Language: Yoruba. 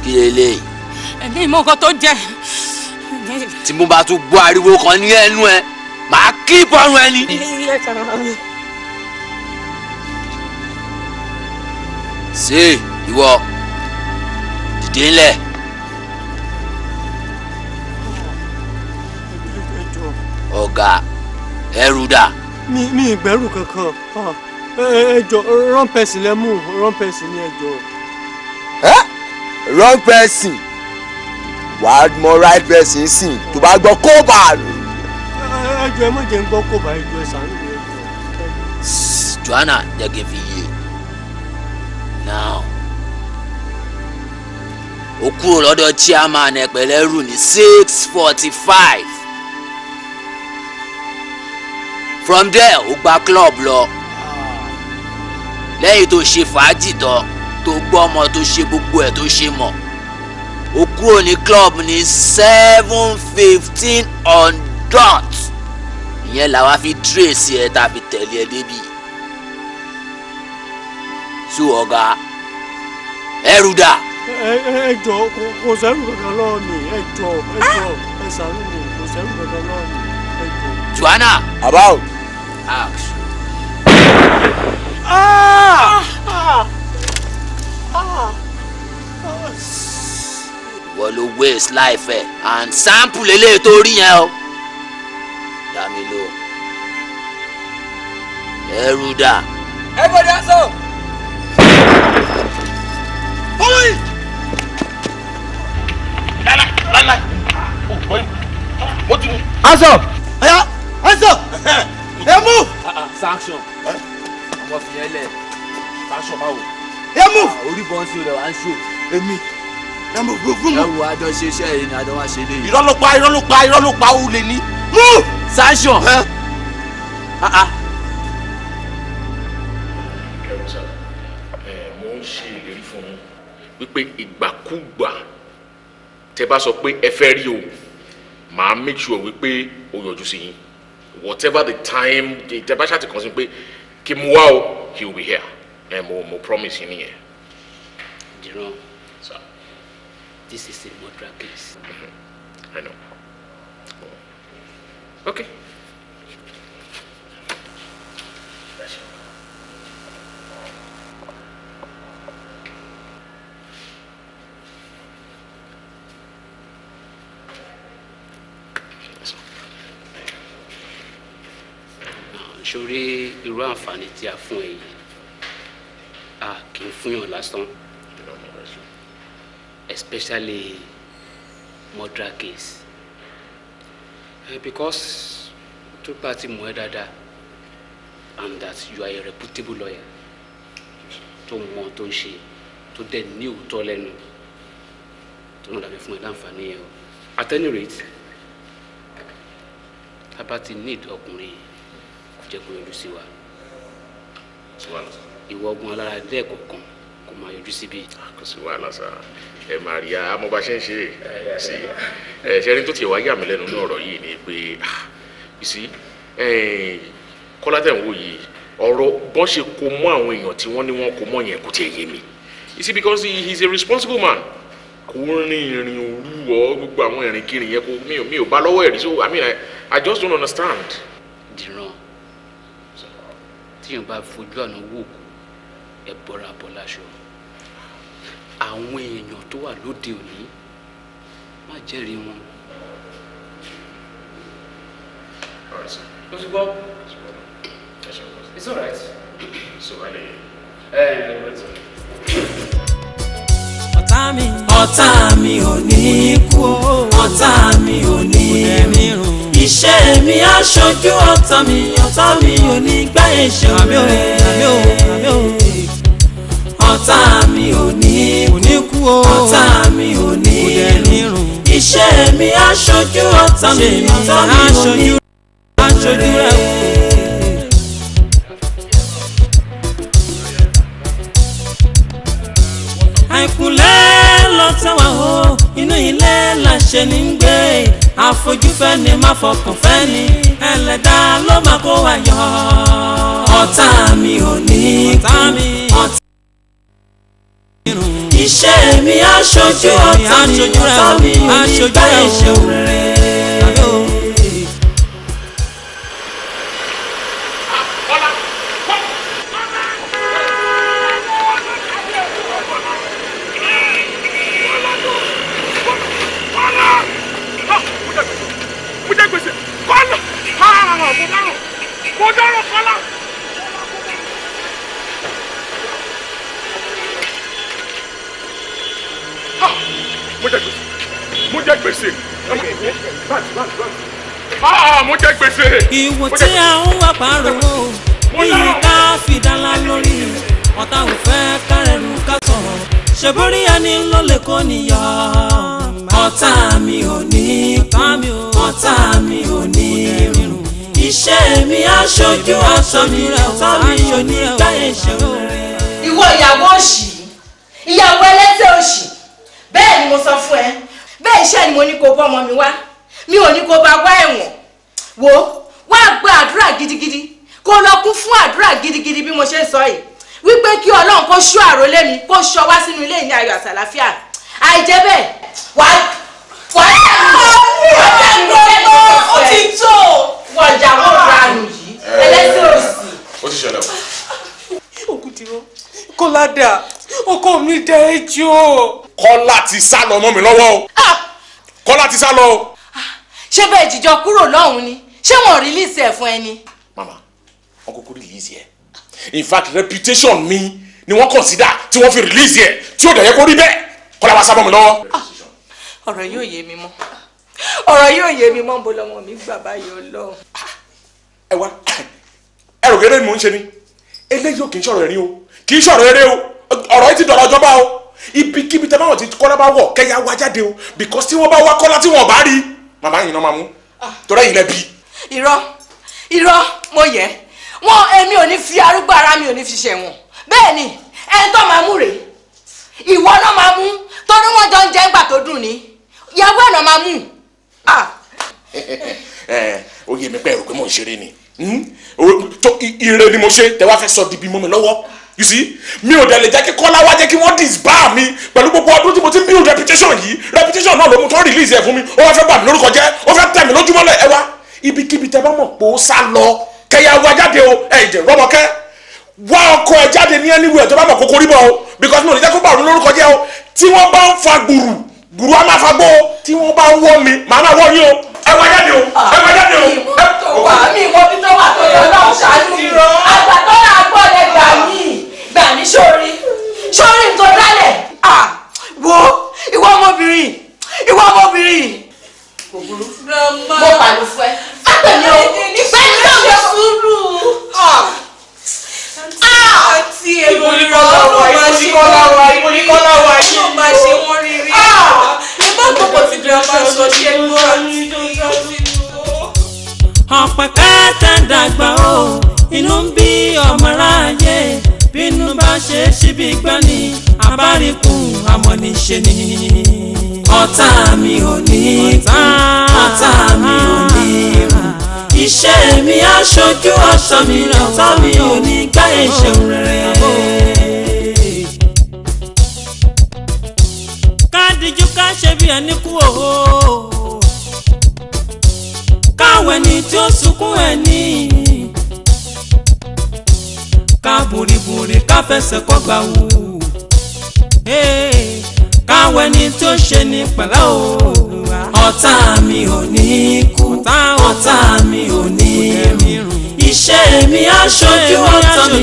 Kí eléyìí. Ẹ̀mí ìmọ̀ nǹkan tó jẹ. Tí mo bá tún gbọ́ ariwo kan ní ẹnu ẹ, màá kí bọ́rùn ẹni. Ṣé ìwọ dìde ńlẹ̀? Ọ̀gá, ẹrù dà. Mi ìgbẹ́rù kankan. Ẹ jọ̀ọ́, wrong person lẹ mú, wrong person ni, ẹ jọ̀ọ́. Wrong person, wàá mọ right person sìn tó bá gbọ́ kó bá a. Ẹ jọ̀ọ́, ẹ má jẹ́ ń gbọ́ kó bá, ẹ jọ̀ọ́, ẹ ṣàánú mi, ẹ jọ̀ọ́. Joanna, jẹ́ kí n fi yé now. Ó kúrò lọ́dọ̀ chairman ẹ pẹ̀lẹ́rù ní 6:45. From there, ó gba club lọ. Lẹ́yìn tó ṣe fàájì tán, tó gbọ́ ọmọ, tó ṣe gbogbo ẹ̀ tó ṣe mọ̀, ó kúrò ní club ní 7:15 on dot. Ìyẹn làwa fi trace ẹ tàbí tẹ̀lé ẹ débi. So ọ̀gá, ẹrù dà. Ẹ jọ̀ọ́, kò sẹ́rù kankan lọ́wọ́ mi, ẹ jọ̀ọ́, ẹ jọ̀ọ́, ẹ ṣàánú mi, kò sẹ́rù kankan lọ́wọ́ mi, ẹ jọ̀ọ́. Joanna. About. Action. Wọ́n ló waste life ẹ̀ and sample eléyìí tó rí yẹn o. Dá mi lò. Ẹrù dà. Everybody hands up. Follow it. Lálá, mo ti mú. Hands up. Oya, hands up. Ẹ move. Sanction. Ọmọ fìyẹn lẹ̀. Sanction báwo? Ẹ move. Orí bọ́n sí rẹ̀ wá ń ṣò. Èmi. Ẹ move, move, move. Ẹ wo àjọ ṣe iṣẹ́ yìí ni àjọ wá ṣe léyìí. Irọ́ ló pa, irọ́ ló pa, irọ́ ló pa, ó lè ní. Move. Sanction. Mo ń ṣe ìlérí fún yín wípé ìgbàkúgbà tẹ́ bá sọ pé ẹ fẹ́ rí o, màá make sure wípé o yọjú sí yín, whatever the time tẹ́ bá ṣàtìkàn sí pé kí mu wá o, he will be here. Ẹ mo promise yín nìyẹn. Diran, sir. This is a murder case. I know. Okay. Sórí irú àǹfààní tí a fún ẹ yìí, a kì í fúnyàn lásán, especially murder case, because tó bá ti mọ̀ ẹ́ dáadáa and that you are a reputable lawyer tó mọ̀ tó ń ṣe, tó dẹ̀ ní òótọ́ lẹ́nu, tó náà dàbí fún ẹ láǹfààní yẹn o. At any rate, tá a bá ti need ọkùnrin yìí, jẹ́ kó yọjú sí wa. Ìwọ ogun alára lẹ́ẹ̀kọ̀ọ̀kan kó máa yọjú síbí. Kò sí wàhálà sá, ẹ máa rí a mọ bá ṣe ń ṣe sí ẹ. Ṣe ẹni tó tiẹ̀ wá yà mí lẹ́nu ní ọ̀rọ̀ yìí ni pé, you see, Kọ́lá tẹ̀ ń wò yìí, ọ̀rọ̀ bọ́n ṣe kó mọ́ àwọn èèyàn tí wọ́n ní wọ́n kó mọ́ yẹn kò tiẹ̀ yé mi. You see, because he is a responsible man. Kò rin ìrìn òru ọ gbogbo àwọn ìrìn kiri yẹn, kò mi ò bá lọ́wọ́ ẹ̀rí. So I mean, I just don't understand. Dìran, tíyẹn bá fojú àná wò kú, ẹ bọ́ra bọ́ láṣọ. Àwọn èèyàn tó wà lóde òní, má jẹ́rìí wọn. Ó ti gbọ́. It's all right. Ọ̀tá mi, ọ̀tá mi ò ní kú, ọ̀tá mi ò ní rùn. Iṣẹ́ mi aṣojú ọ̀tá mi, ọ̀tá mi ò ní gbá ẹ̀ṣẹ̀ rẹ̀. Ọ̀tá mi ò ní kú, ọ̀tá mi ò ní rùn. Iṣẹ́ mi aṣojú ọ̀tá mi, ọ̀tá mi ò ní aṣojú rẹ̀. Àìkúnlẹ̀ lọ́tẹ̀ wá o, inú ilé làṣẹ ní ń gbé. Àfojúfẹ́ ni má fọkàn fẹ́ ni, ẹlẹ́dàá ló máa kó wa yọ. Ọ̀tá mi ò ní kú, ọ̀tá mi rùn. Iṣẹ́ mi aṣojú ọ̀tá mi, ọ̀tá mi ò ní gbà ẹ̀ṣẹ̀ rere. Ìwò tí a ń wá pààrọ̀ bí ká fìdálá lórí ọ̀tá ò fẹ́ kárẹ̀rù ká sọ̀rọ̀ ṣèbórí ẹni ló lè kó níyọ. Ọ̀tá mi ò ní kú, ọ̀tá mi ò ní rùn. Iṣẹ́ mi aṣojú ọ̀tá mi, ọ̀tá mi ò ní gbá ẹ̀ṣẹ̀ rẹ̀. Ìwọ ìyàwó òṣì, ìyàwó ẹlẹ́tẹ̀ òṣì, bẹ́ẹ̀ ni mo sọ fún ẹ, bẹ́ẹ̀ iṣẹ́ ni mo ní kó bọ́ ọmọ mi wá, mi ò ní kó bá wá ẹ̀wọ̀n. Wo wá gba àdúrà gidigidi, kó lọ kún fún àdúrà gidigidi bí mo ṣe ń sọ yìí, wípé kí Ọlọ́run kó ṣọ́ àrólé mi, kó ṣọ́ wá sínú ilé ní ayọ̀ àtàlàfíà. Àìjẹ́ bẹ́ẹ̀ wá wá dànù ó ti tó wọ̀jà wọ́n ranù yìí ẹlẹ́sẹ̀ òsì. Ó ti ṣẹlẹ̀ o. Ògùdìrọ̀ Kọ́lá dà, ọkọ mi dá ẹjọ́. Kọ́lá ti sá lọ mọ́ mi lọ́wọ́ o. Kọ́lá ti sá lọ o. Ṣé bẹ́ẹ̀ jíjọ kúrò lọ́hùn ni? Ṣé wọ́n release ẹ̀ fún ẹni? Mama, wọ́n kúkú release ẹ̀. In fact, reputation mi ni wọ́n consider tí wọ́n fi release ẹ̀ tí ó dẹ̀ yẹ kó rí bẹ́ẹ̀. Kọ́lá wa sá mọ́ mi lọ́wọ́. Ọ̀rọ̀ yóò yé mi mọ́. Ọ̀rọ̀ yóò yé mi mọ́ bó lọ́mọ mi gbà báyìí Ọlọ́run. Ẹ wá, ẹ rò kéré ni mò ń ṣe ni. Eléyìí ò kì í ṣọ̀rọ̀ ẹ̀rín o. Kì í ṣọ̀rọ̀ eré o. Ọ̀rọ̀ yìí ti dọ̀rọ̀ ọjọ́ba o. Ibikíbi tẹ báwọn ti Kọ́lá bá wọ̀ kẹ́yà wá jáde o. Because tí wọ́n bá wá Kọ́lá tí wọ́n bá rí, màmá yìí náà máa mú. Torí ẹ̀yin lẹ bí. Irọ́ irọ́ mo yẹ wọn, èmi ò ní fi arúgbó ara mi ò ní fi ṣẹ̀wọ̀n. Bẹ́ẹ̀ ni ẹni tó máa mú rèé, ìwọ náà máa mú, torí wọ́n jọ ń jẹ ńgbà tó dùn ní, ìyàwó ẹ̀ náà máa mú. Ó yé mi pé ẹ̀rù pé mò ń ṣeré ni, ire ni mo ṣe tẹ wá fẹ́ sọ di bí mọ́ mi lọ́wọ́. You see, mi ò dẹ̀ lè jẹ́ kí Kọ́lá wá jẹ́ kí wọ́n disbar mi pẹ̀lú gbogbo ọdún tí mo ti ń build reputation yìí. Reputation náà ló mú tó release ẹ̀ fún mi, ó wá fẹ́ bà mí lórúkọ jẹ́, ó fẹ́ tẹ̀ mí lójúmọ́lẹ̀. Ẹ wá ibikíbi tẹ bá mọ̀ pé ó sá lọ kẹyà wá jáde o. Ẹ jẹ́ rọ́mọkẹ́ wá ọkọ ẹ jáde ní anywhere tó bá mọ̀ kókó rí bọ̀ o, because mi ò ní jẹ́ kó bà mí lórúkọ jẹ́ o. Tí wọ́n bá ń fa gbùrù gbùrù á máa fa gbó o, tí wọ́n bá ń wọ́ mi màá máa wọ́ yín o. Ẹ wá jáde o, ẹ wá jáde o. Wà mí ìwọ bí tó wà tó yọ náà ṣáájú mi, àgbà tó náà gbọ́ lẹ gbà mí, gbà mí sórí sórí tó dálẹ̀. Wo ìwọ ọmọbìnrin, ìwọ ọmọbìnrin. Kò burú, mo pàlọ́ fún ẹ. Má pè mí o, bẹ́ẹ̀ni tó ń sùúrù. Àti èrò ìrànlọ́wọ́ máa ṣe wọ́n máa ṣe wọ́n rírí. Ẹ má gbọ́kọ̀ tí girama sọ ṣe gbọ́ àti ọ̀pẹ̀ kẹta dàgbà o, inú ń bí ọmọ ráyé, bínú bá ṣe síbi gbọ́n ni abárikùn amọ̀nìṣe ni. Ọ̀tá mi ò ní kú, ọ̀tá mi ò ní rùn. Iṣẹ́ mi aṣojú ọ̀tá mi, ọ̀tá mi ò ní gbá ẹ̀ṣẹ̀ rere. Ká díjú ká ṣe bí ẹni kú o, káwọn ẹni tí ó sunkún ẹni, ká bòrìbòrì ká fẹsẹ̀ kọ́gbà wò, káwọn ẹni tí ó ṣe ní pẹ̀lẹ́ o. Ọ̀tá mi ò ní kú, ọ̀tá mi ò ní rùn. Iṣẹ́ mi aṣojú ọ̀tá mi,